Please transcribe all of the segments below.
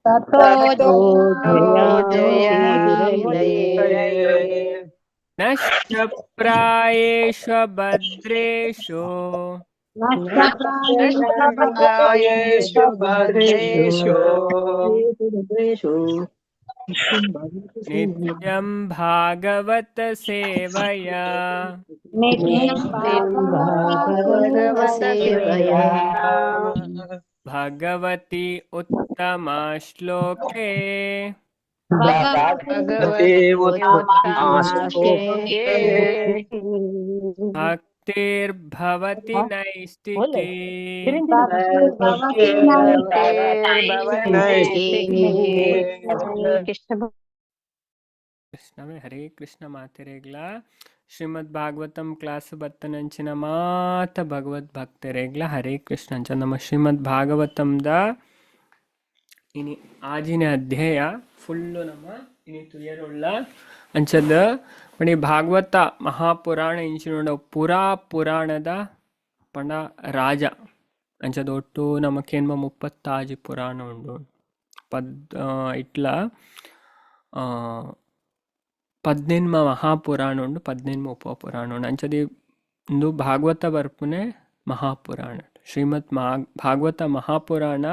ತತೋ ಜಯಾಮುದಯೇ. ನಷ್ಟಪ್ರಾಯೇಷು ಭದ್ರೇಷು. ಪ್ರಾಯೇಷು ಭದ್ರೇಷು. ನಿತ್ಯಂ ಭಾಗವತ ಸೇವಯಾ. ನಿತ್ಯಂ ಭಾಗವತ ಸೇವಯಾ. ಭಗವತಿ ಉತ್ತಮ ಶ್ಲೋಕೆ. ಭಗವತಿ ಉತ್ತಮ ಶ್ಲೋಕೆ. ಭಕ್ತಿರ್ಭವತಿ ನೈಷ್ಟಿಕಿ. ಕೃಷ್ಣವೇ ಹರೇ ಕೃಷ್ಣ ಮಾತೆರೆಗ್ಲ. ಶ್ರೀಮದ್ ಭಾಗವತಂ ಕ್ಲಾಸ್ ಬತ್ತನಂಚಿನ ಮಾತ ಭಗವದ್ ಭಕ್ತರೆಗ್ಲ ಹರೇ ಕೃಷ್ಣ. ಅಂಚ ನಮ್ಮ ಶ್ರೀಮದ್ ಭಾಗವತಂದ ಇನಿ ಆಜಿನ ಅಧ್ಯಾಯ ಫುಲ್ಲು ನಮ್ಮ ಇನಿ ತುಯರುಳ್ಳ. ಅಂಚದ ಪಣಿ ಭಾಗವತ ಮಹಾಪುರಾಣ ಇಂಚಿನ ಪುರಾ ಪುರಾಣದ ಪಂಡ ರಾಜ. ಅಂಚದ ಒಟ್ಟು ನಮಕೇನ್ಮ 36 ಪುರಾಣ ಉಂಡು. ಪದ್ ಇಟ್ಲ 18 ಮಹಾಪುರಾಣ ಉಂಡು, 18 ಉಪಪುರಾಣ ಉಂಡು. ಅಂಚದಿ ಇಂದು ಭಾಗವತ ಬರ್ಪುನೆ ಮಹಾಪುರಾಣ. ಶ್ರೀಮದ್ ಭಾಗವತ ಮಹಾಪುರಾಣ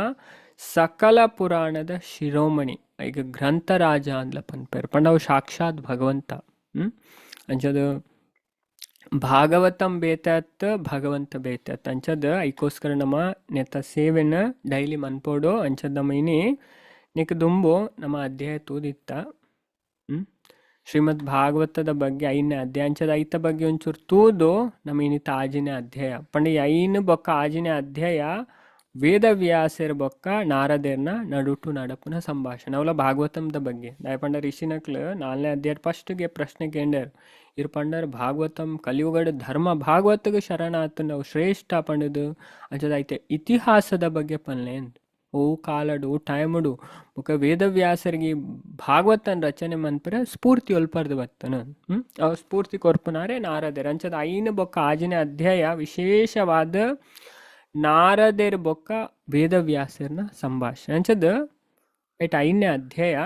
ಸಕಲ ಪುರಾಣದ ಶಿರೋಮಣಿ, ಈಗ ಗ್ರಂಥರಾಜ ಅಂದ್ಲ ಪನ್ಪೆರ್. ಪಂಡ ಅವು ಸಾಕ್ಷಾತ್ ಭಗವಂತ. ಅಂಚದ ಭಾಗವತಂ ಬೇತತ್, ಭಗವಂತ ಬೇತತ್. ಅಂಚದ ಐಕೋಸ್ಕರ ನಮ್ಮ ನೆತ್ತ ಸೇವೆನ ಡೈಲಿ ಮನ್ಪೋಡು. ಅಂಚದ ನಮ್ಮ ಇನಿ ನಿಕ್ ದುಂಬು ನಮ್ಮ ಅಧ್ಯಾಯ ತೂದಿತ್ತ ಶ್ರೀಮದ್ ಭಾಗವತದ ಬಗ್ಗೆ ಐದನೇ ಅಧ್ಯಾಯ. ಅಂಚದ ಐತ ಬಗ್ಗೆ ಒಂಚೂರು ತೂದು ನಮ್ಮ ಇನ್ನಿತ ಆಜಿನೇ ಅಧ್ಯಾಯ. ಪಂಡ ಈ ಐನು ಬೊಕ್ಕ ಆಜಿನೇ ಅಧ್ಯಾಯ ವೇದವ್ಯಾಸರ ಬೊಕ್ಕ ನಾರದೇರ್ನ ನಡುಟು ನಡಪುನ ಸಂಭಾಷಣೆ ಅವಲ ಭಾಗವತಂದ ಬಗ್ಗೆ. ದಾಯ ಪಂಡ ಋಷಿನಕ್ಲು ನಾಲ್ನೇ ಅಧ್ಯಾಯ ಫಸ್ಟ್ಗೆ ಪ್ರಶ್ನೆ ಕೇಂಡರ್. ಇರ್ ಪಂಡರ್ ಭಾಗವತಂ ಕಲಿಯುಗಡ ಧರ್ಮ ಭಾಗವತಗೆ ಶರಣಾತನ ಶ್ರೇಷ್ಠ ಪಂಡದು. ಅಂಚದ ಐತೆ ಇತಿಹಾಸದ ಬಗ್ಗೆ ಪನ್ಲೇನ್ ಓ ಕಾಲಡು ಟೈಮುಡು ಬೊಕ ವೇದವ್ಯಾಸರಿಗೆ ಭಾಗವತನ ರಚನೆ ಮನ್ಪರೆ ಸ್ಫೂರ್ತಿ ಒಲ್ಪರ್ದು ಬತ್ತನ. ಅವು ಸ್ಫೂರ್ತಿ ಕೊರ್ಪುನಾರೆ ನಾರದೇರ್. ಅಂಚದ ಐನು ಬೊಕ್ಕ ಆಜಿನ ಅಧ್ಯಾಯ ವಿಶೇಷವಾದ ನಾರದೇರ್ ಬೊಕ್ಕ ವೇದವ್ಯಾಸರ್ನ ಸಂಭಾಷಣೆ. ಅಂಚದ ಐಟ್ ಐದನೇ ಅಧ್ಯಾಯ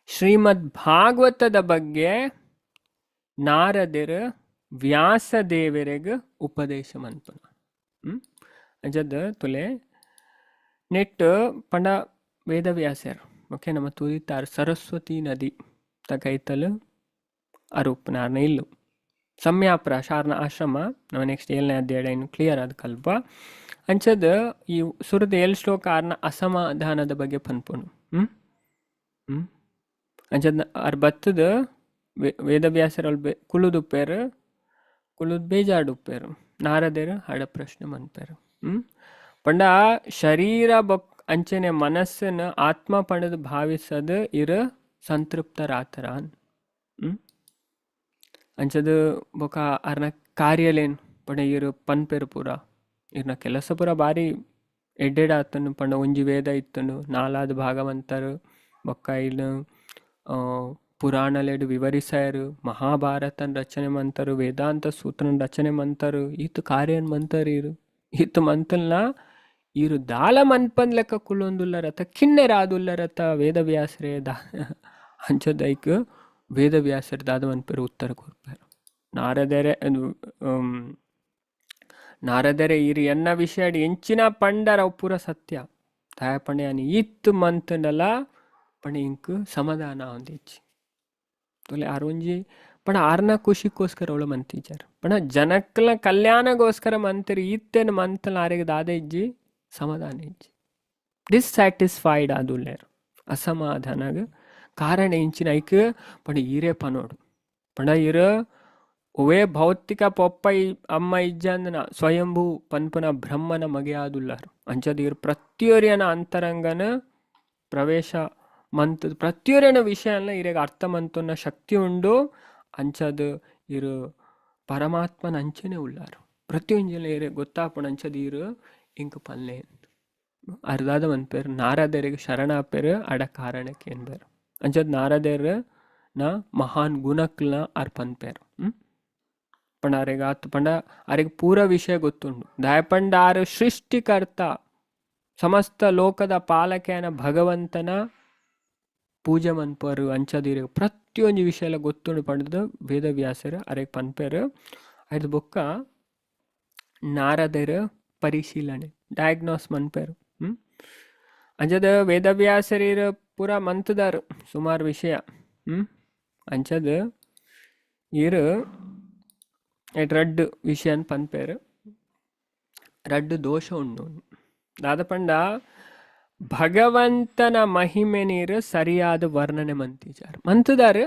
ಶ್ರೀಮದ್ ಭಾಗವತದ ಬಗ್ಗೆ ನಾರದೇರ್ ವ್ಯಾಸದೇವರೆಗ್ ಉಪದೇಶ ಮನ್ಪುನ. ಅಂಚದ ತುಲೆ ನೆಟ್ ಪಂಡ ವೇದವ್ಯಾಸರ್ ಓಕೆ ನಮ್ಮ ತೂದಿತ್ತಾರ್ ಸರಸ್ವತಿ ನದಿ ತಕೈತಲು ಅರುಪನಾರ್ನ ಇಲ್ಲು ಸಮ್ಯಾಪ್ರ ಶಾರ್ನ ಆಶ್ರಮ. ನಾವು ನೆಕ್ಸ್ಟ್ ಏಳನೇ ಅಧ್ಯಾಯ ಇನ್ನು ಕ್ಲಿಯರ್ ಆದ ಕಲ್ಪ. ಅಂಚದ ಈ ಸುರದ ಏಳು ಶ್ಲೋಕ ಆರ್ನ ಅಸಮಾಧಾನದ ಬಗ್ಗೆ ಪನ್ಪುನು. ಹ್ಮ್ ಹ್ಮ್ ಅಂಚದ ಅರ್ ಬತ್ತದ ವೇದವ್ಯಾಸರಲ್ಲಿ ಕುಳುದುಪ್ಪೇರು, ಕುಳುದ್ ಬೇಜಾಡುಪ್ಪೇರು. ನಾರದೇರು ಹಡ ಪ್ರಶ್ನೆ ಮನ್ಪೇರು. ಪಂಡ ಶರೀರ ಬೊಕ್ ಅಂಚನೆ ಮನಸ್ಸನ್ನ ಆತ್ಮ ಪಂಡದು ಭಾವಿಸದ ಇರ ಸಂತೃಪ್ತರಾತರ. ಅಂಚದ ಬೊಕ ಅರ್ನ ಕಾರ್ಯಲೇನ್ ಪಂಡ ಇರು ಪನ್ಪೆರು ಪೂರ ಇರ್ನ ಕೆಲಸ ಪೂರ ಬಾರಿ ಎಡ್ಡೆಡ್ ಆತನು. ಪಂಡ ಒಂಜಿ ವೇದ ಇತ್ತನು, ನಾಲಾದ ಭಾಗವಂತರು, ಬೊಕ್ಕ ಇನ್ನು ಪುರಾಣಲೆಡ್ ವಿವರಿಸಾಯರು, ಮಹಾಭಾರತನ ರಚನೆ ಮಂತರು, ವೇದಾಂತ ಸೂತ್ರನ ರಚನೆ ಮಂತರು, ಈತ ಕಾರ್ಯನ್ ಮಂತರು. ಇರು ಈತ ಮಂತಲ್ನ ಇರು ದಾಲ ಮನ್ಪನ್ ಲೆಕ್ಕ ಕುಲ್ಲೊಂದುಲ್ಲರತ, ಕಿನ್ನೆರಾದುಲ್ಲರತ ವೇದವ್ಯಾಸರೇ ದಾ. ಅಂಚದೈಕ್ ವೇದವ್ಯಾಸರ ದಾದ ಮನ್ಪೆರು, ಉತ್ತರ ಕೊರ್ಪೆರು ನಾರದರೆ. ನಾರದರೆ ಇರು ಎನ್ನ ವಿಷಯ ಎಂಚಿನ ಪಂಡರ ಅವು ಪೂರ ಸತ್ಯ. ತಾಯ ಪಂಡ ಈತ್ ಮಂತಂಡಲ ಪಂಡ ಇಂಕ್ ಸಮಾಧಾನ ಒಂದಿಚ್ಚಿ ತೊಲೆ. ಆರೊಂಜಿ ಪಂಡ ಆರ್ನ ಖುಷಿಗೋಸ್ಕರ ಅವಳು ಮಂತಿಜಾರ್. ಪಂಡ ಜನಕ್ಲ ಕಲ್ಯಾಣಗೋಸ್ಕರ ಮಂತರಿ. ಈತ್ತೇನು ಮಂತಲ ಆರಿಗೆ ದಾದ ಇಜ್ಜಿ, ಸಮಾಧಾನ ಇಜ್ಜಿ, ಡಿಸ್ಸ್ಯಾಟಿಸ್ಫೈಡ್ ಆದುಲ್ಲೇರು. ಅಸಮಾಧಾನಗ ಕಾರಣ ಇಂಚಿನ ಐಕ್ ಪಂಡ ಈರೇ ಪನೋಡು. ಪಂಡ ಇರ ಒವೇ ಭೌತಿಕ ಪೊಪ್ಪ ಅಮ್ಮ ಇಜ್ಜಂದನ ಸ್ವಯಂಭೂ ಪನ್ಪುನ ಬ್ರಹ್ಮನ ಮಗೆ ಆದುಲ್ಲಾರು. ಅಂಚದ ಇರು ಪ್ರತಿಯೊರಿಯನ ಅಂತರಂಗನ ಪ್ರವೇಶ ಮಂತ್ ಪ್ರತಿಯೊರಿಯನ ವಿಷಯನ ಇರೆಗ್ ಅರ್ಥ ಮಂತುನ ಶಕ್ತಿ ಉಂಡು. ಅಂಚದ ಇರು ಪರಮಾತ್ಮನ ಅಂಚನೆ ಉಲ್ಲಾರು, ಪ್ರತಿಯೊಂಜಿನ ಇರೆ ಗೊತ್ತಾಪುಣ. ಅಂಚದ ಇರು ಇಂಕ್ ಪನ್ಲೆ ಅರ್ದಾದ ಮನ್ಪೇರು. ನಾರದರಿಗೆ ಶರಣಾಪೇರು ಅಡ ಕಾರಣಕ್ಕೆ ಏನ್ಬೇರು. ಅಂಚದ ನಾರದೇರ್ ನ ಮಹಾನ್ ಗುಣಕ್ಲ ಆರ್ ಪನ್ಪೇರು. ಪಂಡ ಅರೆಗ್ ಆತ್ ಪಂಡ ಅರೆಗ್ ಪೂರ ವಿಷಯ ಗೊತ್ತುಂಡು. ದಾಯ ಪಂಡ ಆರು ಸೃಷ್ಟಿಕರ್ತ. ಸಮಸ್ತ ಲೋಕದ ಪಾಲಕೆನ ಭಗವಂತನ ಪೂಜೆ ಮನ್ಪರು ಅಂಚದಿರು ಪ್ರತಿಯೊಂಜಿ ವಿಷಯ ಗೊತ್ತುಂಡು ಪಂಡ್ದು ವೇದವ್ಯಾಸರು ಅರೆಗ್ ಪನ್ಪೆರ್. ಐದು ಬೊಕ್ಕ ನಾರದೆರ್ ಪರಿಶೀಲನೆ ಡಯಾಗ್ನೋಸ್ ಮನ್ಪೆರ್. ಅಂಚದ ವೇದವ್ಯಾಸರಿರ್ ಪೂರ ಮಂತುದಾರ್ ಸುಮಾರು ವಿಷಯ. ಅಂಚದ ಇರ್ ರಡ್ಡ್ ವಿಷಯನ್ ಪನ್ಪೆರ್. ರಡ್ಡ್ ದೋಷ ಉಂಡು. ದಾದ ಪಂಡ ಭಗವಂತನ ಮಹಿಮೆ ನೀರು ಸರಿಯಾದ ವರ್ಣನೆ ಮಂತಿಜಾರ್ ಮಂತುದಾರ್.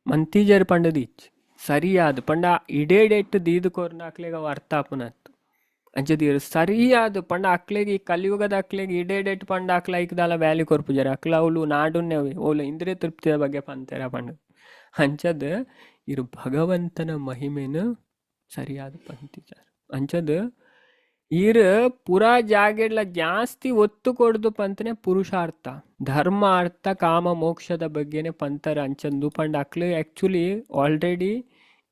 ಮಂತಿಜಾರ್ ಪಂಡದು ಇಚ್ ಸರಿಯಾದ ಪಂಡ ಇಡೇಡೆಟ್ಟು ದೀದು ಕೋರ್ನ ಅಕ್ಲೆಗ್ ಅವು ಅರ್ಥ ಆಪುನತ್ತು. ಅಂಚದೀರು ಸರಿಯಾದ ಪಂಡ ಅಕ್ಲೆಗ್ ಈ ಕಲಿಯುಗದ ಅಕ್ಲೆಗ್ ಇಡೇಡೆಟ್ಟು ಪಂಡ ಅಕ್ಲ ಐಕ್ ದಾಲ ವ್ಯಾಲ್ಯೂ ಕೊರ್ಪುಜಾರ. ಅಕ್ಲ ಅವ್ಲು ನಾಡುನ್ನೆವೆ ಓಲು ಇಂದ್ರಿಯ ತೃಪ್ತಿಯ ಬಗ್ಗೆ ಪಂತೆರ ಪಂಡ. ಅಂಚದ ಇರು ಭಗವಂತನ ಮಹಿಮೆನು ಸರಿಯಾದ ಪಂತಿಜಾರ್. ಅಂಚದ ಈರ್ ಪೂರಾ ಜಾಗೆಡ್ಲ ಜಾಸ್ತಿ ಒತ್ತು ಕೊಡ್ದು ಪಂತನೆ ಪುರುಷಾರ್ಥ ಧರ್ಮ ಅರ್ಥ ಕಾಮ ಮೋಕ್ಷದ ಬಗ್ಗೆನೆ ಪಂತರ. ಅಂಚಂದು ಪಂಡ ಅಕ್ಲು ಆಕ್ಚುಲಿ ಆಲ್ರೆಡಿ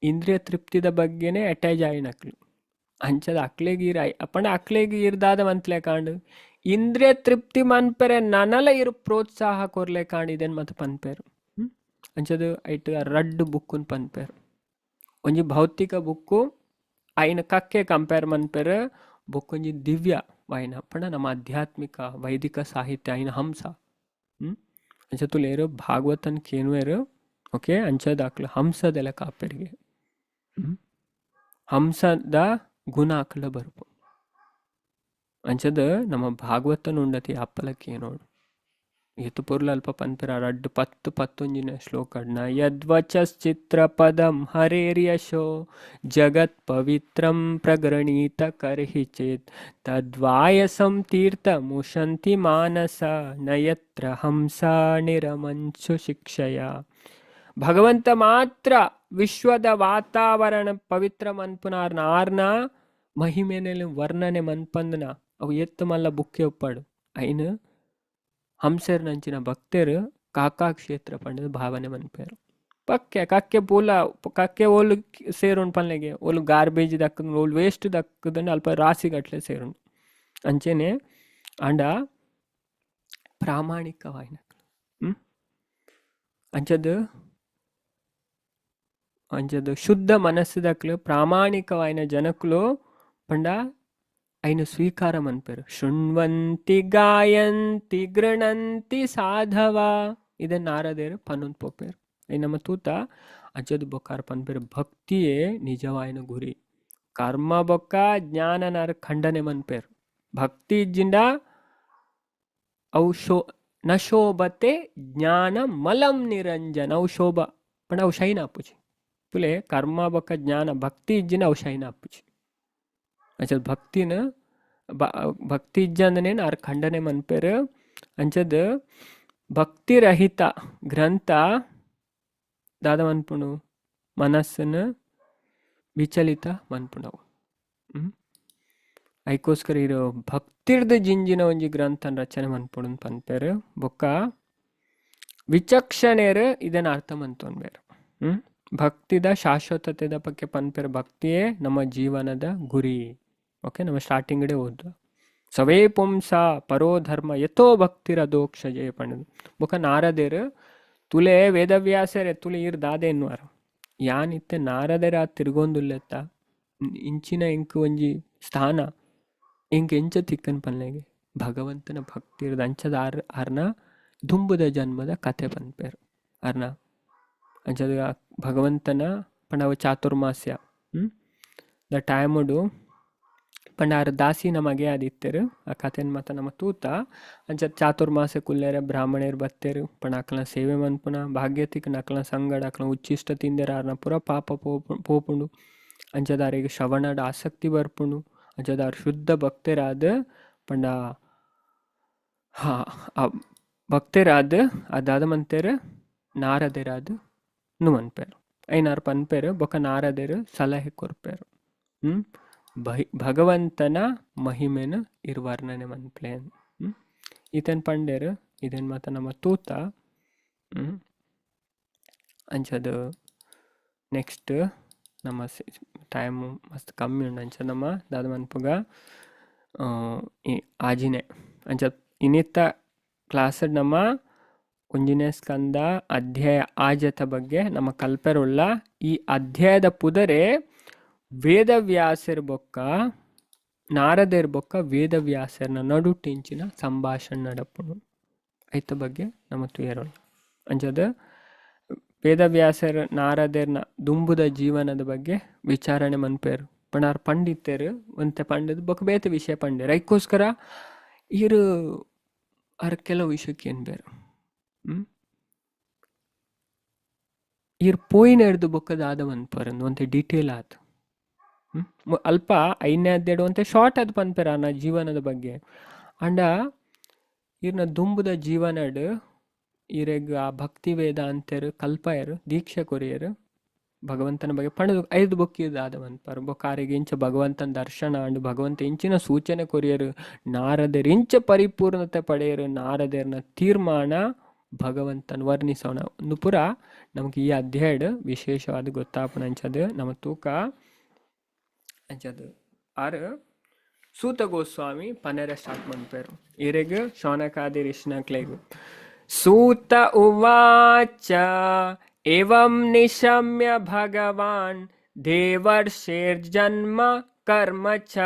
ಇಂದ್ರಿಯ ತೃಪ್ತಿದ ಬಗ್ಗೆನೆ ಅಟ್ಯಾಚ್ ಆಯಿನಕ್ಲು. ಅಂಚದ ಅಕ್ಲೆಗ್ ಈರ್ ಪಂಡ ಅಕ್ಲೆಗ್ ಈರ್ದಾದ ಮಂತ್ಲೆ ಕಾಂಡು ಇಂದ್ರಿಯ ತೃಪ್ತಿ ಮನ್ಪೆರೆ ನನಲ ಇರು ಪ್ರೋತ್ಸಾಹ ಕೊರ್ಲೆ ಕಾಂಡ್ ಇದೆನ್ ಮತ ಪನ್ಪೆರು. ಅಂಚದ ಐಟ್ ರಡ್ಡ್ ಬುಕ್ಕುನ್ ಪನ್ಪೆರು. ಒಂಜಿ ಭೌತಿಕ ಬುಕ್ಕು ಐನ ಕಕ್ಕೆ ಕಂಪೇರ್ ಮನ್ಪೆರು. ಬೊಕ್ಕೊಂಜಿ ದಿವ್ಯ ವಾಯಿನ ಪಂಡ ನಮ್ಮ ಆಧ್ಯಾತ್ಮಿಕ ವೈದಿಕ ಸಾಹಿತ್ಯ ಐನ ಹಂಸ. ಅಂಚ ತುಲೇರು ಭಾಗವತನ್ ಕೇನುವೆರು. ಓಕೆ ಅಂಚದ ಅಕ್ಲು ಹಂಸದೆಲ್ಲ ಕಾಪೆರಿಗೆ ಹಂಸದ ಗುಣ ಅಕ್ಲ ಬರ್ಪು. ಅಂಚದ ನಮ್ಮ ಭಾಗವತನ ಉಂಡತಿ ಅಪ್ಪಲ ಕೇನೋಡು ಏತು ಪೊರ್ಲು ಅಲ್ಪ ಪನ್ಪೆರ ರಡ್ಡ್ ಪತ್ತು ಪತ್ತೊಂಜಿನ ಶ್ಲೋಕ. ನ ಯದ್ವಚಶ್ಚಿತ್ರಪದಂ ಹರೇರ್ಯಶೋ ಜಗತ್ ಪವಿತ್ರಂ ಪ್ರಗೃಣೀತ ಕರ್ಹಿ ಚೇತ್ ತದ್ವಾಯಸಂ ತೀರ್ಥಮುಷಂತಿ ಮಾನಸ ನಯತ್ರ ಹಂಸ ನಿರಮಂಚು ಶಿಕ್ಷಯ. ಭಗವಂತ ಮಾತ್ರ ವಿಶ್ವದ ವಾತಾವರಣ ಪವಿತ್ರ ಮನ್ಪುನಾರ್ನ ಆರ್ನ ಮಹಿಮೆನಲ್ಲಿ ವರ್ಣನೆ ಮನ್ಪಂದನ ಅವು ಎತ್ತು ಮಲ್ಲ ಬುಕ್ಕೆ ಒಪ್ಪಾಡು. ಐನು ಹಂಸರ್ ನಂಚಿನ ಭಕ್ತರು ಕಾಕಾ ಕ್ಷೇತ್ರ ಪಂಡದ ಭಾವನೆ ಮನ್ಪೇರು. ಪಕ್ಕೆ ಕಕ್ಕೆ ಪೂಲ ಕಕ್ಕೆ ಓಲು ಸೇರುಂಡು ಪನ್ಲೆಗೆ ಓಲು ಗಾರ್ಬೇಜ್ ದಕ್ಕದ ಓಲು ವೇಸ್ಟ್ ದಕ್ಕದಂಡ ಅಲ್ಪ ರಾಸಿ ಗಟ್ಲೆ ಸೇರುಂಡು. ಅಂಚೆನೆ ಆಂಡ ಪ್ರಾಮಾಣಿಕವಾಯಿನ ಅಂಚದ ಅಂಚದ ಶುದ್ಧ ಮನಸ್ಸುದಕ್ಲು ಪ್ರಾಮಾಣಿಕವಾಯಿನ ಜನಕ್ಲು ಪಂಡ ಐನು ಸ್ವೀಕಾರ ಮನ್ಪೆರು. ಶೃಣ್ವಂತಿ ಗಾಯಂತಿ ಗೃಣಂತಿ ಸಾಧವ ಇದನ್ನ ನಾರದೇರು ಪನ್ನೊಂದು ಪೋಪೇರು. I ನಮ್ಮ ತೂತ ಅಂಚದ ಬೊಕ್ಕಾರ ಪನ್ಪೆರು ಭಕ್ತಿಯೇ ನಿಜವಾಯಿನ ಗುರಿ. ಕರ್ಮ ಬೊಕ್ಕ ಜ್ಞಾನನಾರ ಖಂಡನೆ ಮನ್ಪೇರು. ಭಕ್ತಿ ಇಜ್ಜಿಂಡ ಅವು ಶೋ ನ ಶೋಭತೆ ಜ್ಞಾನ ಮಲಂ ನಿರಂಜನ. ಅವು ಶೋಭ ಪಂಡ ಅವು ಶೈನ್ ಆಪುಜಿ. ಪುಲೆ ಕರ್ಮ ಬೊಕ್ಕ ಜ್ಞಾನ ಭಕ್ತಿ ಇಜ್ಜಿನ ಅವು ಶೈನ್ ಆಪುಜಿ. ಅಂಚದ ಭಕ್ತಿನ ಭಕ್ತಿ ಇಜ್ಜಂದನೇನು ಆರ್ ಖಂಡನೆ ಮನ್ಪೇರು. ಅಂಚದ ಭಕ್ತಿರಹಿತ ಗ್ರಂಥ ದಾದ ಮನ್ಪುಣು ಮನಸ್ಸನ್ನು ವಿಚಲಿತ ಮನ್ಪುಣವು. ಐಕೋಸ್ಕರ ಇರೋ ಭಕ್ತಿರ್ದ ಜಿಂಜಿನ ಒಂಜಿ ಗ್ರಂಥನ ರಚನೆ ಮನ್ಪುಣು ಪನ್ಪೇರು. ಬೊಕ್ಕ ವಿಚಕ್ಷಣೆರು ಇದನ್ನ ಅರ್ಥ ಮಂತೊನ್ಬೇರು. ಭಕ್ತಿದ ಶಾಶ್ವತತೆದ ಬಗ್ಗೆ ಪನ್ಪೇರು. ಭಕ್ತಿಯೇ ನಮ್ಮ ಜೀವನದ ಗುರಿ. ಓಕೆ ನಮ್ಮ ಸ್ಟಾರ್ಟಿಂಗ್ ಓದ್ವ ಸವೇ ಪುಂಸ ಪರೋ ಧರ್ಮ ಯಥೋ ಭಕ್ತಿರ ದೋಕ್ಷಜಯ ಪಂಡದು. ಬೊಕ ನಾರದೇರು ತುಲೆ ವೇದವ್ಯಾಸರೇ ತುಲೆ ಈರ್ ದಾದೆ ಎನ್ನುವಾರು ಯಾನಿತ್ತೆ ನಾರದರ ತಿರುಗೊಂದುಲ್ಲೆತ್ತ ಇಂಚಿನ ಇಂಕ್ ಒಂಜಿ ಸ್ಥಾನ ಇಂಕ್ ಎಂಚ ತಿಕ್ಕನ್ ಪನ್ಲೆಗೆ ಭಗವಂತನ ಭಕ್ತಿರ್ದ ಅಂಚದ ಆರ್ ಆರ್ನ ದುಂಬುದ ಜನ್ಮದ ಕತೆ ಪನ್ಪೇರು ಆರ್ನ ಅಂಚದ ಭಗವಂತನ ಪಂಡ ಅವು ಚಾತುರ್ಮಾಸ್ಯ ದ ಟೈಮುಡು ಪಂಡ ಆರ್ ದಾಸಿನ ಮಗೆ ಆದಿತ್ತೆರು. ಆ ಕತೆನ್ ಮಾತ ನಮ್ಮ ತೂತ ಅಂಚ ಚಾತುರ್ಮಾಸ ಕುಲ್ಲೆರೆ ಬ್ರಾಹ್ಮಣರು ಬತ್ತೆರು ಪಂಡ ಅಕ್ಲನ ಸೇವೆ ಮನ್ಪುನ ಭಾಗ್ಯತಿಕ್ ಅಕ್ಲನ ಸಂಗಡ ಅಕ್ಲನ ಉಚ್ಚಿಷ್ಟ ತಿಂದೆರ್ ಆರ್ನ ಪೂರ ಪಾಪ ಪೋಪುಂಡು. ಅಂಚದ ಶ್ರವಣಡ್ ಆಸಕ್ತಿ ಬರ್ಪುಂಡು. ಅಂಚದ ಆರ್ ಶುದ್ಧ ಭಕ್ತರಾದ ಪಂಡ ಹಾ ಆ ಭಕ್ತರಾದ ಅದಾದ ಮಂತೆರ್ ನಾರದೆರಾದ ನು ಮನ್ಪೆರ್. ಐನಾರ್ ಪನ್ಪೆರ್ ಬೊಕ ನಾರದೆರ್ ಸಲಹೆ ಕೊರ್ಪೆರ್. ಭಗವಂತನ ಮಹಿಮೆನ ಇರ್ ವರ್ಣನೆ ಮನ್ಪ್ಲೆ. ಈತನ್ ಪಂಡೆರ್ ಇದನ್ ಮಾತ ನಮ್ಮ ತೂತ. ಅಂಚದ ನೆಕ್ಸ್ಟ್ ನಮ್ಮ ಟೈಮ್ ಮಸ್ತ್ ಕಮ್ಮಿ ಉಂಡು. ಅಂಚ ನಮ್ಮ ದಾದ ಮನ್ಪುಗ ಆಜಿನೆ ಅಂಚ ಇನಿತ್ತ ಕ್ಲಾಸ್ ನಮ್ಮ ಒಂಜಿನೇ ಸ್ಕಂದ ಅಧ್ಯಾಯ ಆಜತ ಬಗ್ಗೆ ನಮ್ಮ ಕಲ್ಪೆರುಳ್ಳ. ಈ ಅಧ್ಯಾಯದ ಪುದರೆ ವೇದವ್ಯಾಸರ ಬೊಕ್ಕ ನಾರದೆರ್ ಬೊಕ್ಕ ವೇದವ್ಯಾಸರ್ನ ನಡುಟಿಂಚಿನ ಸಂಭಾಷಣೆ ನಡಪುಂಡು. ಐತ ಬಗ್ಗೆ ನಮ್ಮ ತುಯರುಳ್ಳ. ಅಂಚದ ವೇದವ್ಯಾಸರ್ ನಾರದೆರ್ನ ದುಂಬುದ ಜೀವನದ ಬಗ್ಗೆ ವಿಚಾರಣೆ ಮನ್ಪೇರು. ಪಂಡ ಪಂಡಿತರು ಒಂತೆ ಪಂಡದ್ ಬೊಕ್ಕ ಬೇತೆ ವಿಷಯ ಪಂಡೇರು. ಐಕ್ಕೋಸ್ಕರ ಈರು ಅರ್ ಕೆಲವು ವಿಷಯಕ್ಕೆ ಏನ್ ಬೇರು ಈರ್ ಪೋಯಿನ ಬೊಕ್ಕ ದಾದ ಮನ್ಪರ್ ಒಂತೆ ಡೀಟೇಲ್ ಆತ್. ಅಲ್ಪ ಐದನೇ ಅಧ್ಯಾಯ ಒಂತೆ ಶಾರ್ಟ್ ಅದು ಪನ್ಪೆರ್ ಆನ ಜೀವನದ ಬಗ್ಗೆ. ಅಂಡ ಈರ್ನ ದುಂಬುದ ಜೀವನಡ್ ಈರೆಗ್ ಆ ಭಕ್ತಿ ವೇದಾಂತೆರ್ ಕಲ್ಪಾಯರು, ದೀಕ್ಷೆ ಕೊರಿಯರು ಭಗವಂತನ ಬಗ್ಗೆ ಪಂಡದು ಐದು ಬೊಕ್ಕ ದಾದ ಮನ್ಪರ್. ಬೊಕ್ಕ ಆರೆಗ್ ಇಂಚ ಭಗವಂತನ ದರ್ಶನ ಆಂಡ್, ಭಗವಂತ ಇಂಚಿನ ಸೂಚನೆ ಕೊರಿಯರು, ನಾರದೆರ್ ಇಂಚ ಪರಿಪೂರ್ಣತೆ ಪಡೆಯರು, ನಾರದೆರ್ನ ತೀರ್ಮಾನ ಭಗವಂತನ ವರ್ಣಿಸೋಣ ಒಂದು ಪುರ ನಮಗೆ ಈ ಅಧ್ಯಾಯಡ್ ವಿಶೇಷವಾದ ಗೊತ್ತಾಪುನ. ಅಂಚದ ನಮ್ಮ ತೂಕ ಅಂಚದ ಆರ್ ಸೂತ ಗೋಸ್ವಾಮಿ ಪನೆರೆ ಸ್ಟಾರ್ಟ್ ಮನ್ಪೇರು ಈರೆಗ್ ಶೌನಕಾದಿ ಋಷಿನಕ್ಲೆಗ್. ಸೂತ ಉವಾಚ ಏವಂ ನಿಶಮ್ಯ ಭಗವಾನ್ ದೇವರ್ಷೇರ್ಜನ್ಮ ಕರ್ಮ ಚ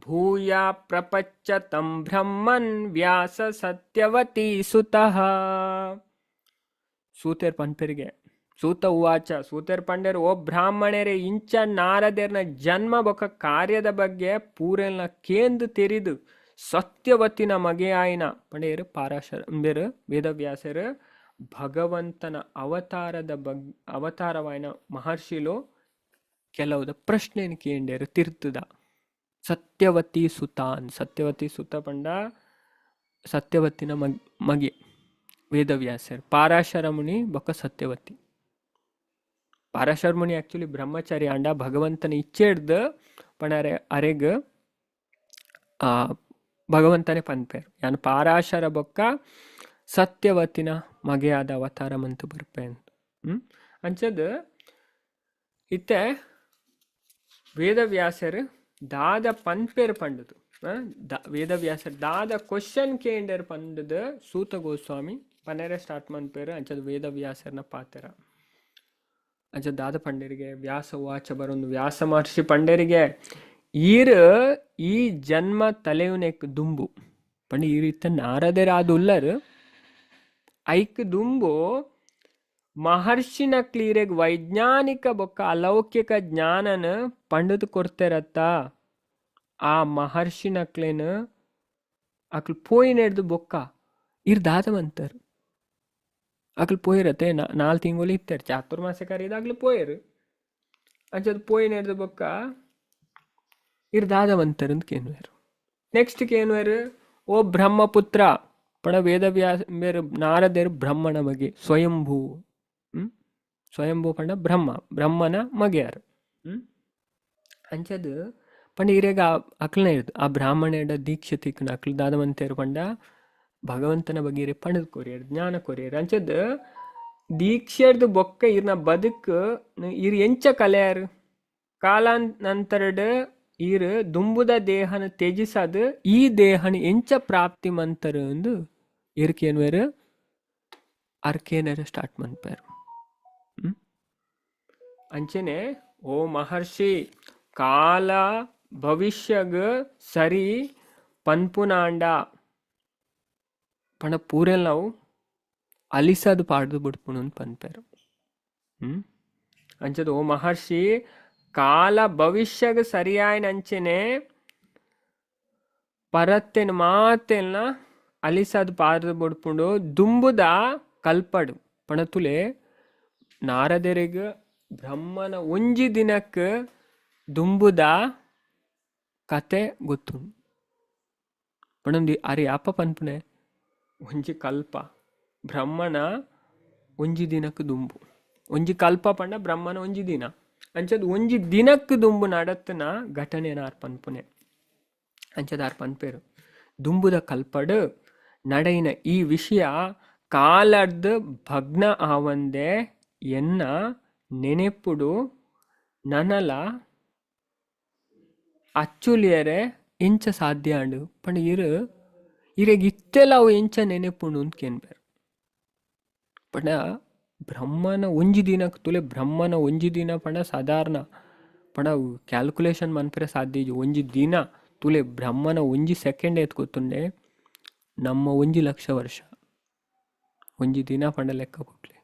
ಭೂಯ ಪ್ರಪಂಚ ತಂ ಬ್ರಹ್ಮನ್ ವ್ಯಾಸ ಸತ್ಯವತಿ ಸುತಃ. ಸೂತೆರ್ ಪನ್ಪೆರಿಗೆ, ಸೂತ ಉವಾಚ ಸೂತೆರ್ ಪಂಡೆರ್, ಓ ಬ್ರಾಹ್ಮಣರೇ, ಇಂಚ ನಾರದೆರ್ನ ಜನ್ಮ ಬೊಕ್ಕ ಕಾರ್ಯದ ಬಗ್ಗೆ ಪೂರೆಲ್ನ ಕೇಂದ್ ತೆರಿದು ಸತ್ಯವತಿನ ಮಗೆಯಾಯಿನ ಪಂಡೇರು ಪಾರಾಶರ ಬೇರು ವೇದವ್ಯಾಸರು ಭಗವಂತನ ಅವತಾರದ ಅವತಾರವಾಯಿನ ಮಹರ್ಷಿಲು ಕೆಲವುದ ಪ್ರಶ್ನೆಯನ್ನು ಕೇಂಡೇರು ತಿರ್ತದ. ಸತ್ಯವತಿ ಸುತಾನ್, ಸತ್ಯವತಿ ಸುತ ಪಂಡ ಸತ್ಯವತಿನ ಮಗೆ ವೇದವ್ಯಾಸರು, ಪಾರಾಶರ ಮುನಿ ಬೊಕ್ಕ ಸತ್ಯವತಿ. ಪಾರಾಶರ ಮುನಿ ಆಕ್ಚುಲಿ ಬ್ರಹ್ಮಚಾರಿ ಅಂಡ ಭಗವಂತನ ಇಚ್ಛೆ ಹಿಡ್ದು ಪಂಡರೆ ಅರೆಗ್ ಭಗವಂತನೇ ಪನ್ಪೇರು ಯಾನ್ ಪಾರಾಶರ ಬೊಕ್ಕ ಸತ್ಯವತಿನ ಮಗೆಯಾದ ಅವತಾರ ಮಂತು ಬರ್ಪೆ ಅಂತ. ಅಂಚದ ಇತ್ತೆ ವೇದವ್ಯಾಸರು ದಾದ ಪನ್ಪೇರು ಪಂಡದು, ವೇದವ್ಯಾಸರು ದಾದ ಕ್ವಶನ್ ಕೇಂಡರ್ ಪಂಡದು ಸೂತ ಗೋಸ್ವಾಮಿ ಪನೆರೆ ಸ್ಟಾರ್ಟ್ ಮನ್ಪೇರು. ಅಂಚದ ವೇದವ್ಯಾಸರ್ನ ಪಾತ್ರ ಅಂಚ ದಾದ ಪಂಡರಿಗೆ ವ್ಯಾಸ ವಾಚ ಬರೊಂದು ವ್ಯಾಸ ಮಹರ್ಷಿ ಪಂಡರಿಗೆ ಈರ್ ಈ ಜನ್ಮ ತಲೆಯುನೆಕ್ ದುಂಬು ಪಂಡ ಈ ರೀತಿ ನಾರದರಾದುಲ್ಲರ್ ಐಕ್ ದುಂಬು ಮಹರ್ಷಿನ ಕ್ಲೀರೆಗ್ ವೈಜ್ಞಾನಿಕ ಬೊಕ್ಕ ಅಲೌಕಿಕ ಜ್ಞಾನನ ಪಂಡದು ಕೊಡ್ತೆರತ್ತ. ಆ ಮಹರ್ಷಿನಕ್ಲೇನ ಅಕ್ಲು ಪೋಯಿನೆಡ್ದು ಬೊಕ್ಕ ಇರ್ ದಾದ ಮಂತರ್ ಅಕ್ಲು ಪೋಯಿರತ್ತೆ 4 ತಿಂಗಳು ಇತ್ತಾರೆ ಚಾತುರ್ಮಾಸ ಕರೀದಾಗ್ಲು ಪೋಯರು. ಅಂಚದ ಪೋಯಿನೆಡ್ದು ಬೊಕ್ಕ ಇರ್ ದಾದ ಮಂತರ್ ಅಂತ ಕೇನ್ವೇರು. ನೆಕ್ಸ್ಟ್ ಕೇನ್ವೇರು, ಓ ಬ್ರಹ್ಮಪುತ್ರ ಪಣ ವೇದವ್ಯಾಸ ಬೇರು ನಾರದೇರು ಬ್ರಹ್ಮನ ಮಗೆ ಸ್ವಯಂಭೂ. ಸ್ವಯಂಭೂ ಪಂಡ ಬ್ರಹ್ಮ, ಬ್ರಹ್ಮನ ಮಗೆಯಾರು. ಅಂಚದ ಪಂಡ ಇರೆಗ ಅಕ್ಲನ ಇರ್ದು ಆ ಬ್ರಾಹ್ಮಣೆಡ ದೀಕ್ಷೆ ತಿಕ್ಕನ ಅಕ್ಲು ದಾದ ಮಂತೇರು ಪಂಡ ಭಗವಂತನ ಬಗ್ಗೆ ಇರೆ ಪಂಡದ್ ಕೊರಿಯರ್, ಜ್ಞಾನ ಕೊರಿಯರ್. ಅಂಚದ ದೀಕ್ಷೆರ್ದು ಬೊಕ್ಕ ಇರ್ನ ಬದುಕು ಇರ್ ಎಂಚ ಕಲೆಯಾರು ಕಾಲಾನಂತರಡ್ ಈರ್ ದುಂಬುದ ದೇಹನ ತ್ಯಜಿಸದು ಈ ದೇಹನ ಎಂಚ ಪ್ರಾಪ್ತಿ ಮಂತರು ಎಂದು ಇರ್ಕೇನ್ವೇರು ಅರ್ಕೇನರ ಸ್ಟಾರ್ಟ್ ಮನ್ಪೇರು. ಅಂಚನೆ ಓ ಮಹರ್ಷಿ ಕಾಲ ಭವಿಷ್ಯಗ್ ಸರಿ ಪನ್ಪುನಾಂಡ ಪಂಡ ಪೂರೆಲ್ ನಾವು ಅಲಿಸದು ಪಾಡ್ದು ಬಿಡ್ಪುಣು ಅಂತ ಪನ್ಪೇರು. ಅಂಚದ ಓ ಮಹರ್ಷಿ ಕಾಲ ಭವಿಷ್ಯಗ್ ಸರಿಯಾಯಿನ ಅಂಚನೆ ಪರತ್ತೆನ ಮಾತೆಲ್ನ ಅಲಿಸದ್ ಪಾಡ್ದು ಬುಡ್ಪುಂಡು ದುಂಬುದ ಕಲ್ಪಡು ಪಣತುಲೆ ನಾರದೆರೆಗ್ ಬ್ರಹ್ಮನ ಒಂಜಿ ದಿನಕ್ಕೆ ದುಂಬುದ ಕತೆ ಗೊತ್ತುಂಡು. ಪಣಂದಿ ಅರೆ ಅಪ್ಪ ಪನ್ಪುನೆ ಒಂಜಿ ಕಲ್ಪ ಬ್ರಹ್ಮನ ಒಂಜಿ ದಿನಕ್ಕೆ ದುಂಬು, ಒಂಜಿ ಕಲ್ಪ ಪಂಡ ಬ್ರಹ್ಮನ ಒಂಜಿ ದಿನ ಅಂಚದ ಒಂಜಿ ದಿನಕ್ಕೆ ದುಂಬು ನಡತ್ತನ ಘಟನೆನ ಆರ್ ಪನ್ಪುನೆ. ಅಂಚದ ಆರ್ ಪನ್ಪೇರು ದುಂಬುದ ಕಲ್ಪಡು ನಡೆಯಿನ ಈ ವಿಷಯ ಕಾಲರ್ದು ಭಗ್ನ ಆವಂದೆ ಎನ್ನ ನೆನೆಪುಡು ನನಲ ಅಚ್ಚುಲಿಯರೆ ಎಂಚ ಸಾಧ್ಯ ಆಂಡ್ ಪಂಡ ಇರ್ ಇರೆಗ್ ಇತ್ತೆಲ ಅವು ಎಂಚ ನೆನೆಪುಂಡು ಅಂದ್ ಕೇನ್ಪೆರ್. ಪಂಡ ಬ್ರಹ್ಮನ ಒಂಜಿ ದಿನಕ್ ತೂಲೆ ಬ್ರಹ್ಮನ ಒಂಜಿ ದಿನ ಪಂಡ ಸಾಧಾರಣ ಪಂಡ ಅವು ಕ್ಯಾಲ್ಕುಲೇಷನ್ ಮನ್ಪೆರೆ ಸಾಧ್ಯ ಇಜ್ಜಿ. ಒಂಜಿ ದಿನ ತೂಲೆ ಬ್ರಹ್ಮನ ಒಂಜಿ ಸೆಕೆಂಡ್ ಏತ್ ಗೊತ್ತುಂಡೆ ನಮ್ಮ ಒಂಜಿ ಲಕ್ಷ ವರ್ಷ. ಒಂಜಿ ದಿನ ಪಂಡ ಲೆಕ್ಕ ಕೊಟ್ಲೆ.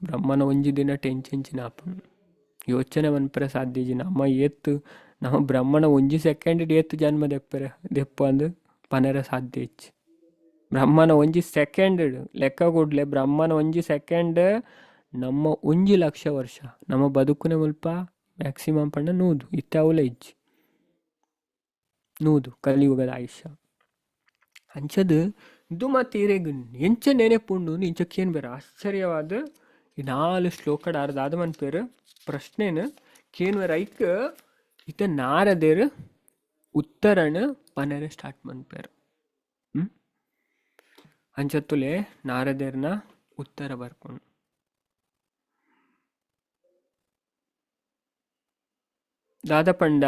ಬ್ರಹ್ಮನ ಒಂಜಿ ದಿನ ಟೆಂಚಿಂಚಿನ ಆಪುಂಡು. ಯೋಚನೆ ಮನ್ಪೆರೆ ಸಾಧ್ಯ ಇಜ್ಜಿ. ನಮ್ಮ ಏತ್ ನಮ್ಮ ಬ್ರಹ್ಮನ ಒಂಜಿ ಸೆಕೆಂಡ್ ಏತ್ ಜನ್ಮ ದೆಪ್ಪೆರೆ ದೆಪ್ಪು ಅಂದ್ ಪನೆರೆ ಸಾಧ್ಯ ಇಜ್ಜಿ. ಬ್ರಹ್ಮನ ಒಂಜಿ ಸೆಕೆಂಡ್ ಲೆಕ್ಕ ಕೊಡ್ಲೆ ಬ್ರಹ್ಮನ ಒಂಜಿ ಸೆಕೆಂಡ್ ನಮ್ಮ ಒಂಜಿ ಲಕ್ಷ ವರ್ಷ. ನಮ್ಮ ಬದುಕುನೆ ಮುಲ್ಪ ಮ್ಯಾಕ್ಸಿಮಮ್ ಪಂಡ 100 ಇತ್ತೆ ಅವುಲ ಇಜ್ಜಿ. 100 ಕಲಿಯುಗದ ಆಯುಷ್ಯ. ಅಂಚದ್ ಇಂದು ಮತ್ ಇರೆಗ್ ಎಂಚ ನೆನೆಪುಂಡು ಇಂಚ ಕೇನ್ಬೆರ್. ಆಶ್ಚರ್ಯವಾದ್ ಈ 4 ಶ್ಲೋಕಡ್ ಆರ್ ದಾದ ಮನ್ಪೆರ್ ಪ್ರಶ್ನೆನ್ ಕೇನ್ವೆರ್. ಐಕ್ ಇತ್ತೆ ನಾರದೆರ್ ಉತ್ತರನ್ ಪನೆರೆ ಸ್ಟಾರ್ಟ್ ಮನ್ಪೆರ್. ಅಂಚತ್ತುಲೆ ನಾರದೆರ್ನ ಉತ್ತರ ಬರ್ಪುಂಡು. ದಾದ ಪಂಡ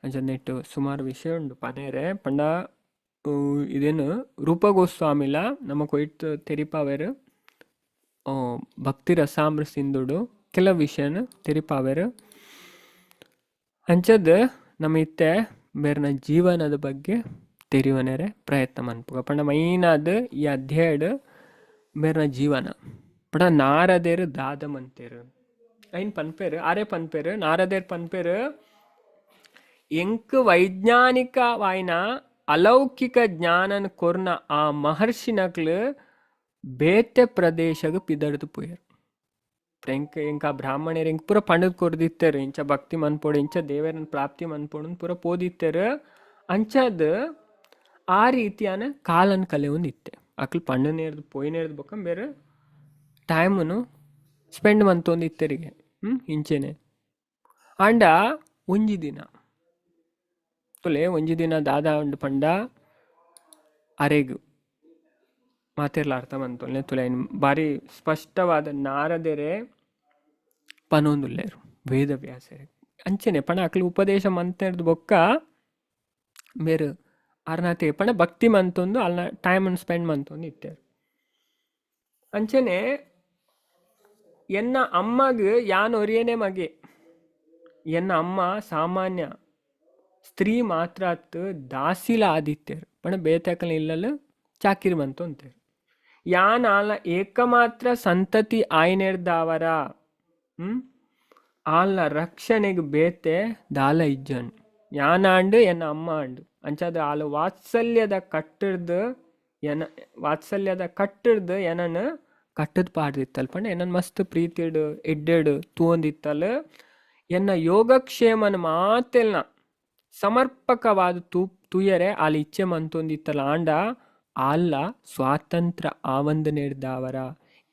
ಅಂಚ ನೆಟ್ ಸುಮಾರು ವಿಷಯ ಉಂಡು ಪನೇರೆ. ಪಂಡ ಇದೇನು ರೂಪ ಗೋಸ್ವಾಮಿಲ ನಮ್ಮ ಕೊಯ್ಟ್ ತೆರಿಪಾವೆರ್ ಭಕ್ತಿ ರಸಾಮೃತ ಸಿಂಧುಡು ಕೆಲವು ವಿಷಯನ ತೆರಿಪಾವೆರ್. ಅಂಚದ್ ನಮ್ಮ ಇತ್ತೆ ಬೇರ್ನ ಜೀವನದ ಬಗ್ಗೆ ತೆರಿವನೆರೆ ಪ್ರಯತ್ನ ಮನ್ಪುಗ. ಪಂಡ ಮೈನಾದ್ ಈ ಅಧ್ಯಾಯಡ್ ಬೇರ್ನ ಜೀವನ ಪಂಡ ನಾರದೆರ್ ದಾದ ಮಂತೆರ್ ಐನ್ ಪನ್ಪೆರ್. ಆರೇ ಪನ್ಪೆರ್, ನಾರದೆರ್ ಪನ್ಪೆರ್, ಎಂಕ್ ವೈಜ್ಞಾನಿಕವಾಯಿನ ಅಲೌಕಿಕ ಜ್ಞಾನನ್ ಕೊರ್ನ ಆ ಮಹರ್ಷಿನಕ್ಲು ಬೇತೆ ಪ್ರದೇಶಗ್ ಪಿದಡ್ದ್ ಪೋಯೆರ್. ಎಂಕ್ ಎಂಕ ಬ್ರಾಹ್ಮಣೆರ್ ಎಂಕ್ ಪೂರ ಪಂಡುದ್ ಕೊರ್ದಿತ್ತೆರ್, ಇಂಚ ಭಕ್ತಿ ಮನ್ಪೊಡು, ಇಂಚ ದೇವೆರನ್ ಪ್ರಾಪ್ತಿ ಮನ್ಪೊಡು ಪೂರ ಪೋದಿತ್ತೆರ್. ಅಂಚಾದ್ ಆ ರೀತಿಯಾನ ಕಾಲನ್ ಕಲೆಯೊಂದಿತ್ತೆ. ಅಕ್ಲು ಪಂಡನೇರ್ದ್ ಪೋಯಿನೇರ್ದ್ ಬೊಕ್ಕ ಬೇರೆ ಟೈಮುನು ಸ್ಪೆಂಡ್ ಮಂತೊಂದಿತ್ತೆರಿಗೆ ಇಂಚೆನೆ. ಆಂಡ ಒಂಜಿ ದಿನ ತುಲೆ ಒಂಜಿ ದಿನ ದಾದ ಉಂಡು ಪಂಡ ಅರೆಗ್ ಮಾತೆರ್ಲ ಅರ್ಥ ಮಂತೊಲ್ನೆ ತುಲೆ ಬಾರಿ ಸ್ಪಷ್ಟವಾದ ನಾರದೆರೆ ಪನೊಂದುಲ್ಲೆರ್ ವೇದವ್ಯಾಸೆರೆ. ಅಂಚೆನೆ ಪಂಡ ಅಕ್ಲು ಉಪದೇಶ ಮಂತೆರ್ದ್ ಬೊಕ್ಕ ಮೇರು ಅರ್ನಾತೆ ಪಂಡ ಭಕ್ತಿ ಮಂತೊಂದು ಅಲ್ನ ಟೈಮನ್ನು ಸ್ಪೆಂಡ್ ಮಂತೊಂದು ಇತ್ತೆರ್. ಅಂಚೆನೆ ಎನ್ನ ಅಮ್ಮಗ್ ಯಾನ್ ಒರಿಯನೆ ಮಗೆ, ಎನ್ನ ಅಮ್ಮ ಸಾಮಾನ್ಯ ಸ್ತ್ರೀ ಮಾತ್ರ ಅತ್ ದಾಸಿಲ ಆದಿತ್ತೆರ್. ಪಂಡ ಬೇತೆ ಇಲ್ಲಲ್ ಚಾಕಿರಿ ಮಂತೊಂತೆರ್. ಯಾನ್ ಆಲ್ನ ಏಕಮಾತ್ರ ಸಂತತಿ ಆಯ್ನೆರ್ದಾವರ ಆಲ್ನ ರಕ್ಷಣೆಗ್ ಬೇತೆ ದಾಲ ಇಜ್ಜನ್. ಯಾನಾಂಡ್ ಎನ್ನ ಅಮ್ಮ ಆಂಡ್. ಅಂಚಾದ್ ಆಲ್ ವಾತ್ಸಲ್ಯದ ಕಟ್ಟಿರ್ದ್ ಎನ ವಾತ್ಸಲ್ಯದ ಕಟ್ಟಿರ್ದ್ ಎನನ್ ಕಟ್ಟದ್ ಪಾಡ್ದಿತ್ತಲ್. ಪಂಡ ಎನನ್ ಮಸ್ತ್ ಪ್ರೀತಿಡ್ ಎಡ್ಡೆಡ್ ತೂವೊಂದಿತ್ತಲ್. ಎನ್ನ ಯೋಗಕ್ಷೇಮನ್ ಮಾತೆಲ್ನ ಸಮರ್ಪಕವಾದ ತೂಯರೆ ಆಲ್ ಇಚ್ಛೆ ಮಂತೊಂದಿತ್ತಲ್. ಆಂಡ ಆಲ್ಲ ಸ್ವಾತಂತ್ರ್ಯ ಆವಂದನೆರ್ದಾವರ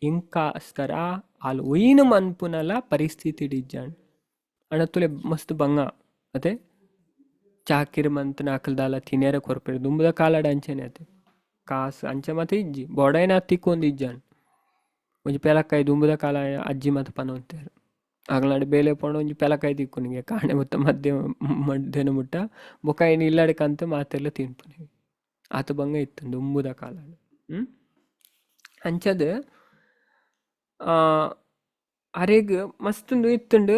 ಎಂಕಾಸ್ಕರ ಆಲ್ ಒಯ್ನು ಮನ್ಪುನಲ ಪರಿಸ್ಥಿತಿ ಇಜ್ಜಾಂಡ್. ಆಂಡ ತುಲೆ ಮಸ್ತ್ ಬಂಗ ಅತೆ ಚಾಕಿರಿ ಮಂತ್ನ ಅಕಲ್ದಾಲ ತಿನೇರ ಕೊರ್ಪೆರ್. ದುಂಬುದ ಕಾಲಡ್ ಅಂಚೆನೆ ಅತೆ ಕಾಸು ಅಂಚೆ ಮತ ಇಜ್ಜಿ, ಬೊಡೈನ ತಿಕ್ಕೊಂದು ಇಜ್ಜಾಂಡ್. ಒಂಜಿ ಪೆಲಕಾಯಿ ದುಂಬುದ ಕಾಲ ಅಜ್ಜಿ ಮತ ಪನೊಂತೆರ್. ಅಗಲಾಡ್ ಬೇಲೆ ಪೋಂಡ ಒಂಜಿ ಪೆಲಕಾಯಿ ತಿಕ್ಕುನಿಗೆ ಕಾಣೆ ಮುತ್ತ ಮಧ್ಯ ಮಧ್ಯಾಹ್ನ ಮುಟ್ಟ ಬೊಕ್ಕ ಐನ್ ಇಲ್ಲಡೆ ಕಂತ ಮಾತೆರ್ಲ ತಿನ್ಪುನಿ. ಆತ ಬಂಗ ಇತ್ತು ದುಂಬುದ ಕಾಲ. ಅಂಚದ್ ಅರೆಗ್ ಮಸ್ತ್ ಇತ್ತುಂಡು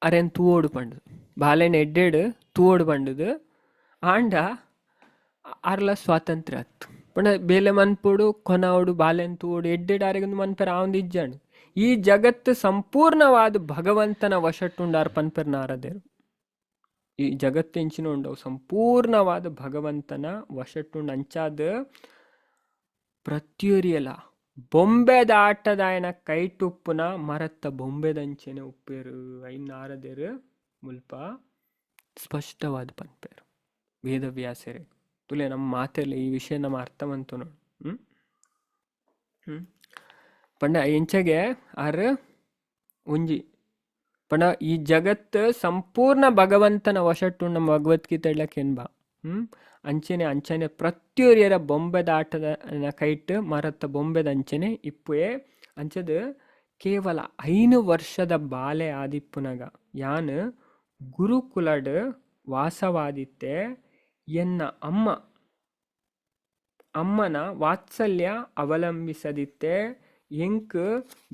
ಅರೆನ್ ತೂವೊಡು ಪಂಡುದು, ಬಾಲೆನ್ ಎಡ್ಡೆಡ್ ತೂವೊಡು ಪಂಡುದು. ಆಂಡ ಅರ್ಲ ಸ್ವಾತಂತ್ರ್ಯ ಅತ್ತು ಪಂಡ ಬೇಲೆ ಮನ್ಪೊಡು ಕೊನವೊಡು ಬಾಲೆನ್ ತೂವೊಡು ಎಡ್ಡೆಡ್ ಅರೆಗ್ ಮನ್ಪೆರೆ ಆವೊಂದು ಇಜ್ಜಾಂಡ್. ಈ ಜಗತ್ತು ಸಂಪೂರ್ಣವಾದ ಭಗವಂತನ ವಶಟ್ಟುಂಡಾರ್ ಪನ್ಪೆರ್ ನಾರದೆರ್. ಈ ಜಗತ್ತೆಂಚಿನ ಉಂಡವು ಸಂಪೂರ್ಣವಾದ ಭಗವಂತನ ವಶಟ್ಟುಂಡು. ಅಂಚಾದ್ ಪ್ರತಿಯೊರಿಯಲ ಬೊಂಬೆದ ಆಟದಾಯನ ಕೈಟುಪ್ಪುನ ಮರತ್ತ ಬೊಂಬೆದಂಚೆನೆ ಉಪ್ಪೇರು ಐನ್ ನಾರದೆರ್ ಮುಲ್ಪ ಸ್ಪಷ್ಟವಾದ ಪನ್ಪೆರ್ ವೇದವ್ಯಾಸೆರೆ. ತುಲೆ ನಮ್ಮ ಮಾತೆರ್ಲ ಈ ವಿಷಯ ನಮ್ಮ ಅರ್ಥ ಮಂತು ನೋಡು. ಪಂಡ ಎಂಚಗೆ ಆರ್ ಒಂಜಿ ಪಂಡ ಈ ಜಗತ್ತು ಸಂಪೂರ್ಣ ಭಗವಂತನ ವಶಟ್ಟು ನಮ್ಮ ಭಗವದ್ಗೀತೆ ಕೆನ್ಬ. ಅಂಚೆನೆ ಅಂಚನೆ ಪ್ರತಿಯೊರಿಯರ ಬೊಂಬೆದ ಆಟದ ಕೈಟ್ ಮರತ್ತ ಬೊಂಬೆದ ಅಂಚೆನೆ ಇಪ್ಪುಯೆ. ಅಂಚದ ಕೇವಲ 5 ವರ್ಷದ ಬಾಲೆ ಆದಿಪ್ಪುನಗ ಯಾನ್ ಗುರುಕುಲಡ್ ವಾಸವಾದಿತ್ತೆ. ಎನ್ನ ಅಮ್ಮನ ವಾತ್ಸಲ್ಯ ಅವಲಂಬಿಸದಿತ್ತೆ. ಎಂಕ್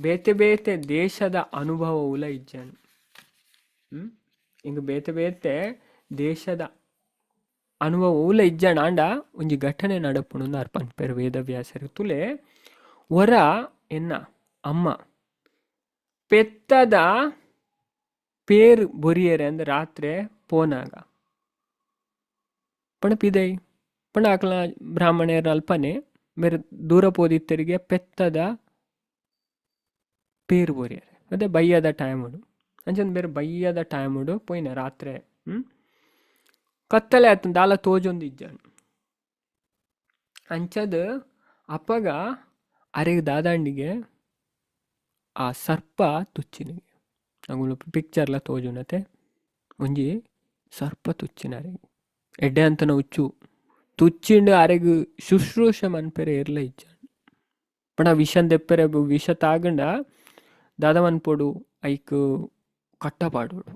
ಬೇತೆ ಬೇತೆ ದೇಶದ ಅನುಭವವುಲ ಇಜ್ಜಾಂಡ್. ಎಂಕ್ ಬೇತೆ ಬೇತೆ ದೇಶದ ಅನುಭವವುಲ ಇಜ್ಜಾಂಡ್. ಆಂಡ ಒಂಜಿ ಘಟನೆ ನಡಪುಂಡು ಆರ್ ಪನ್ಪೆರ್ ವೇದವ್ಯಾಸರು. ತುಲೆ ಒರ ಎನ್ನ ಅಮ್ಮ ಪೆತ್ತದ ಪೇರ್ ಬೊರಿಯೆರೆ ಅಂದ್ ರಾತ್ರೆ ಪೋನಾಗ ಪಂಡ ಪಿದೈ ಪಂಡ ಅಕ್ಲ ಬ್ರಾಹ್ಮಣೆರ್ ಅಲ್ಪನೆ ಮೇರ್ ದೂರ ಪೋದಿತ್ತೆರಿಗೆ ಪೆತ್ತದ ಪೇರ್ ಬೊರಿಯೆರೆ ಅದೇ ಬಯ್ಯದ ಟೈಮುಡು ಅಂಚಂದ್ ಬೇರೆ ಬಯ್ಯದ ಟೈಮುಡು ಪೋಯಿನ ರಾತ್ರೆ ಕತ್ತಲೆ ಆತುಂಡು ದಾಲ ತೋಜೊಂದು ಇಜ್ಜಾಂಡ್. ಅಂಚದ್ ಅಪಗ ಅರೆಗ್ ದಾದಾಂಡಿಗೆ ಆ ಸರ್ಪ ತುಚ್ಚಿನಿಗೆ ಅಂಗುಲು ಪಿಕ್ಚರ್ಲ ತೋಜುನತೆ ಒಂಜಿ ಸರ್ಪ ತುಚ್ಚಿನ ಅರೆಗ್ ಎಡ್ಡೆ ಅಂತನ ಉಚ್ಚು ತುಚ್ಚಿಂಡು ಅರೆಗ್ ಶುಶ್ರೂಷೆ ಮನ್ಪೆರೆ ಏರ್ಲ ಇಜ್ಜಾಂಡ್. ಪಂಡ ವಿಷನ್ ದೆಪ್ಪೆರೆ ವಿಷ ತಾಗಂಡ ದಾದ ಮನ್ಪೊಡು ಐಕ್ ಕಟ್ಟ ಪಾಡೊಡು.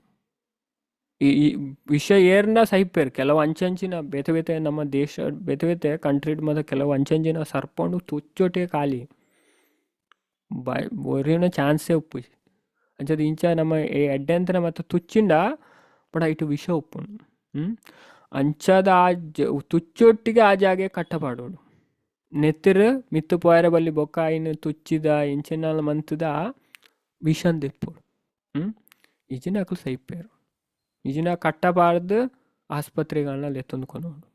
ಈ ವಿಷ ಏರ್ನ ಸೈಪೆರ್ ಕೆಲವು ಅಂಚಂಚಿನ ಬೇತೆ ಬೇತೆ ನಮ್ಮ ದೇಶ ಬೇತೆ ಬೇತೆ ಕಂಟ್ರಿಡ್ ಮಾತ ಕೆಲವು ಅಂಚಂಚಿನ ಸರ್ಪೊಂಡು ತುಚ್ಚೊಟೆ ಖಾಲಿ ಬಾಯ್ ಒರಿಯುನ ಚಾನ್ಸೇ ಉಪ್ಪುಜಿ. ಅಂಚದ ಇಂಚ ನಮ್ಮ ಎಡ್ಡೆ ಅಂತನ ಮಾತ ತುಚ್ಚಿಂಡ ಪಂಡ ಐಟ್ ವಿಷ ಉಪ್ಪುಂಡು. ಅಂಚದ ಆ ತುಚ್ಚೊಟ್ಟಿಗೆ ಆ ಜಾಗೆ ಕಟ್ಟ ಪಾಡೊಡು. ನೆತ್ತಿರ್ ಮಿತ್ತ್ ಪೋಯೆರೆ ಬಲ್ಲಿ ಬೊಕ್ಕ ಐನ್ ತುಚ್ಚಿದ ಎಂಚಿನಾಲ ಮಂತುದ ವಿಷನ್ ದೆಪ್ಪೊಡು. ಇಜಿನ ಅಕುಲು ಸೈಪೆರ್. ಇಜಿನ ಕಟ್ಟ ಪಾಡ್ದ್ ಆಸ್ಪತ್ರೆಗ್ ಲೆತ್ತೊಂದು ಕೊನೊಡು.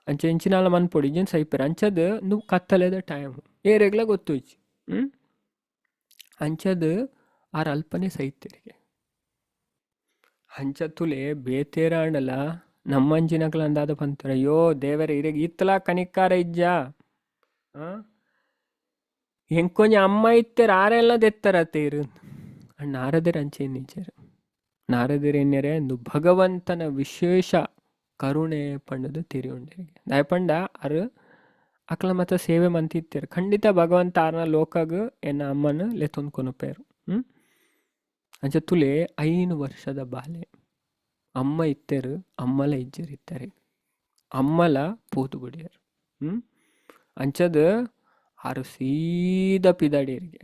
ಅಂಚ ಎಂಚಿನಾಲ ಮನ್ಪೊಡು ಇಜಿನ ಸೈಪೆರ್. ಅಂಚದ್ ಉಂದು ಕತ್ತಲೆದ ಟೈಮ್ ಏರೆಗ್ಲ ಗೊತ್ತುಜ್ಜಿ. ಅಂಚದ್ ಆರ್ ಅಲ್ಪನೆ ಸೈತೆರಿಗೆ. ಅಂಚ ತುಲೆ ಬೇತೇರಾಂಡಲ ನಮ್ಮಂಚಿನಕ್ಲ ಅಂದಾದ ಪಂತರ ಅಯ್ಯೋ ದೇವರೇ ಇರೆಗ್ ಈತ್ಲಾ ಕನಿಕ್ಕಾರ ಇಜ್ಜಾ ಎಂಕೊಂಜಿ ಅಮ್ಮ ಇತ್ತೆರ್ ಆರೆಲ್ಲ ದೆತ್ತರತೆ ಇರು. ನಾರದೆರ್ ಅಂಚೆ ಎನ್ನಿಜೆರ್. ನಾರದೆರ್ ಎನ್ನೆರೆ ಇಂದು ಭಗವಂತನ ವಿಶೇಷ ಕರುಣೆ ಪಂಡುದು ತೆರಿಯೊಂಡೆರಿಗೆ. ದಾಯೆ ಪಂಡ ಅರ್ ಅಕ್ಲ ಮಾತ ಸೇವೆ ಮಂತಿತ್ತೆರ್. ಖಂಡಿತ ಭಗವಂತ ಆರ್ನ ಲೋಕಗ್ ಎನ್ನ ಅಮ್ಮನ ಲೆತ್ತೊಂದು ಕೊನೊಪೆರ್. ಅಂಚ ತುಲೆ 5 ವರ್ಷದ ಬಾಲೆ ಅಮ್ಮ ಇತ್ತೆರ್ ಅಮ್ಮಲ ಇಜ್ಜೆರ್ ಇತ್ತಾರೆ ಅಮ್ಮಲ ಪೋದು ಬುಡಿಯೆರ್. ಅಂಚದ್ ಆರು ಸೀದಾ ಪಿದಾಡಿಯರಿಗೆ.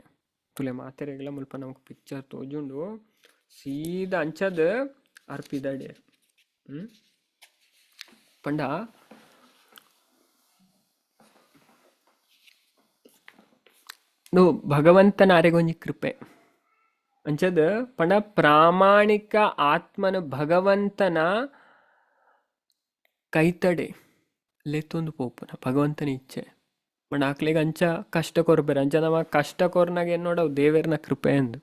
ತುಲೆ ಮಾತೆರೆಗ್ಲ ಮುಲ್ಪ ನಮಕ್ ಪಿಕ್ಚರ್ ತೋಜುಂಡು. ಸೀದಾ ಅಂಚದ್ ಆರ್ ಪಿದಾಡಿಯೆರ್. ಪಂಡ ಭಗವಂತನ ಅರೆಗೊಂಜಿ ಕೃಪೆ. ಅಂಚದ್ ಪಂಡ ಪ್ರಾಮಾಣಿಕ ಆತ್ಮನ ಭಗವಂತನ ಕೈತಡೆ ಲೆತ್ತೊಂದು ಪೋಪುನ ಭಗವಂತನ ಇಚ್ಛೆ. ಪಂಡ ಅಕ್ಲೆಗ್ ಅಂಚ ಕಷ್ಟ ಕೊರ್ಪೆರ್. ಅಂಚ ನಮ ಕಷ್ಟ ಕೊರ್ನಾಗ ಏನ್ ನೋಡವು ದೇವೆರ್ನ ಕೃಪೆ ಅಂದ್.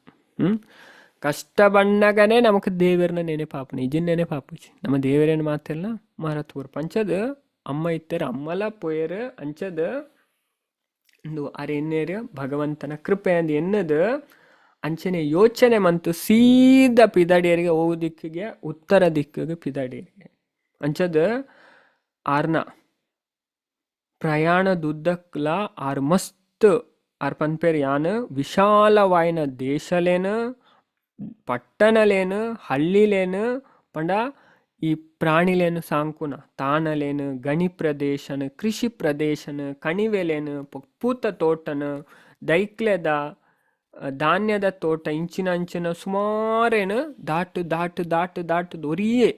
ಕಷ್ಟ ಬಣ್ಣಗನೇ ನಮಕ್ ದೇವೆರ್ನ ನೆನೆಪಾಪುನ ಇಜಿನ್ ನೆನೆಪಾಪುಜಿ. ನಮ್ಮ ದೇವೆರೇನ್ ಮಾತೆಲ್ಲ ಮರತ್ ಕೊರ್ಪ. ಅಂಚದ್ ಅಮ್ಮ ಇತ್ತೆರ್ ಅಮ್ಮಲ ಪೋಯೆರ್. ಅಂಚದ್ ಇಂದು ಆರ್ ಎನ್ನೇರ್ ಭಗವಂತನ ಕೃಪೆ ಅಂದ್ ಎನ್ನದ್ ಅಂಚನೆ ಯೋಚನೆ ಮಂತು ಸೀದಾ ಪಿದಾಡಿಯರಿಗೆ ಓ ದಿಕ್ಕಿಗೆ ಉತ್ತರ ದಿಕ್ಕಿಗೆ ಪಿದಾಡಿಯರಿಗೆ. ಅಂಚದ್ ಆರ್ನ ಪ್ರಯಾಣದುದ್ದಕ್ಲ ಆರ್ ಮಸ್ತ್ ಆರ್ ಪನ್ಪೆರ್ ಯಾನ್ ವಿಶಾಲವಾಯಿನ ದೇಶಲೇನ್ ಪಟ್ಟಣಲೇನ್ ಹಳ್ಳಿಲೇನ್ ಪಂಡ ಈ ಪ್ರಾಣಿಲೇನ್ ಸಾಂಕುನ ತಾಣಲೇನ್ ಗಣಿ ಪ್ರದೇಶನ್ ಕೃಷಿ ಪ್ರದೇಶನ್ ಕಣಿವೆಲೇನ್ ಪೂತ ತೋಟನ್ ದೈಕ್ಲೆದ ಧಾನ್ಯದ ತೋಟ ಇಂಚಿನ ಅಂಚಿನ ಸುಮಾರೇನು ದಾಟು ದಾಟು ದಾಟು ದಾಟು ಒರಿಯೇ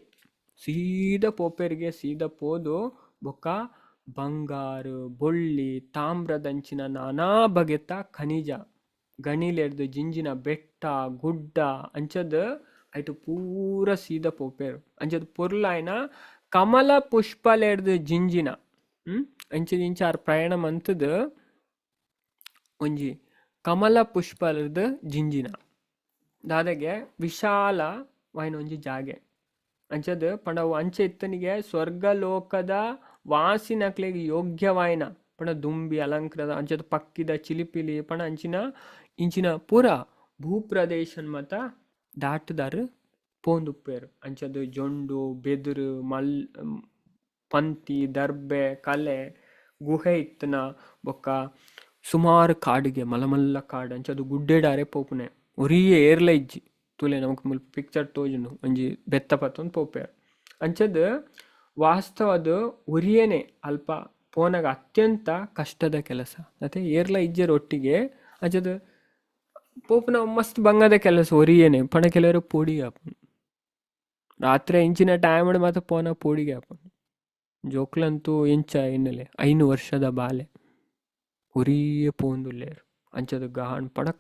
ಸೀದಾ ಪೋಪೆರಿಗೆ ಸೀದಾ ಪೋದು ಬೊಕ್ಕ ಬಂಗಾರು ಬೊಳ್ಳಿ ತಾಮ್ರದಂಚಿನ ನಾನಾ ಬಗೆತ ಖನಿಜ ಗಣಿಲೆರ್ದು ಜಿಂಜಿನ ಬೆಟ್ಟ ಗುಡ್ಡ ಅಂಚದ್ ಐಟ್ ಪೂರ ಸೀದಾ ಪೋಪೆರ್. ಅಂಚದ್ ಪೊರ್ಲಾಯಿನ ಕಮಲ ಪುಷ್ಪಲೆರ್ದು ಜಿಂಜಿನ ಅಂಚ ಇಂಚ ಆರ್ ಪ್ರಯಾಣ ಮಂತುದು ಒಂಜಿ ಕಮಲ ಪುಷ್ಪಲೆರ್ದು ಜಿಂಜಿನ ದಾದಗೆ ವಿಶಾಲ ವಾಯಿನ ಒಂಜಿ ಜಾಗೆ. ಅಂಚದ್ ಪಂಡ ಅವು ಅಂಚೆ ಇತ್ತನಿಗೆ ಸ್ವರ್ಗ ಲೋಕದ ವಾಸಿನಕ್ಲೆಗ್ ಯೋಗ್ಯವಾಯಿನ ಪಂಡ ದುಂಬಿ ಅಲಂಕೃತ ಅಂಚದ ಪಕ್ಕಿದ ಚಿಲಿಪಿಲಿ ಪಂಡ ಅಂಚಿನ ಇಂಚಿನ ಪೂರ ಭೂಪ್ರದೇಶನ್ ಮಾತ ದಾಟುದಾರ್ ಪೋಂದುಪ್ಪೆರ್. ಅಂಚದ್ ಜೊಂಡು ಬೆದುರು ಮಲ್ ಪಂತಿ ದರ್ಬೆ ಕಲೆ ಗುಹೆ ಇತ್ತನ ಬೊಕ್ಕ ಸುಮಾರು ಕಾಡಿಗೆ ಮಲ್ಲ ಮಲ್ಲ ಕಾಡು ಅಂಚ ಅದು ಗುಡ್ಡೆಡ್ ಅರೆ ಪೋಪುನೆ ಒರಿಯೇ ಏರ್ಲ ಇಜ್ಜಿ. ತೂಲೆ ನಮಕ್ ಮುಲ್ಪ ಪಿಕ್ಚರ್ ತೋಜುಂಡು ಒಂಜಿ ಬೆತ್ತ ಪತ್ತೊಂದು ಪೋಪೆರ್. ಅಂಚದ್ ವಾಸ್ತವದ ಒರಿಯೇನೆ ಅಲ್ಪ ಪೋನಗ ಅತ್ಯಂತ ಕಷ್ಟದ ಕೆಲಸ. ಅತೆ ಏರ್ಲ ಇಜ್ಜೆರ್ ಒಟ್ಟಿಗೆ ಅಂಚದ್ ಪೋಪುನ ಮಸ್ತ್ ಬಂಗದ ಕೆಲಸ ಒರಿಯೇನೆ ಪಂಡ ಕೆಲವರು ಪೋಡಿಗೆ ಆಪುಂಡು. ರಾತ್ರಿ ಇಂಚಿನ ಟೈಮ್ ಮಾತ ಪೋನ ಪೋಡಿಗೆ ಆಪುಂಡು. ಜೋಕ್ಲಂತೂ ಎಂಚ ಎನ್ನಲೆ 5 ವರ್ಷದ ಬಾಲೆ ಒರಿಯೇ ಪೋಂದುಲ್ಲೆರ್ ಅಂಚದ ಗಾಣ್ ಪಡಕ.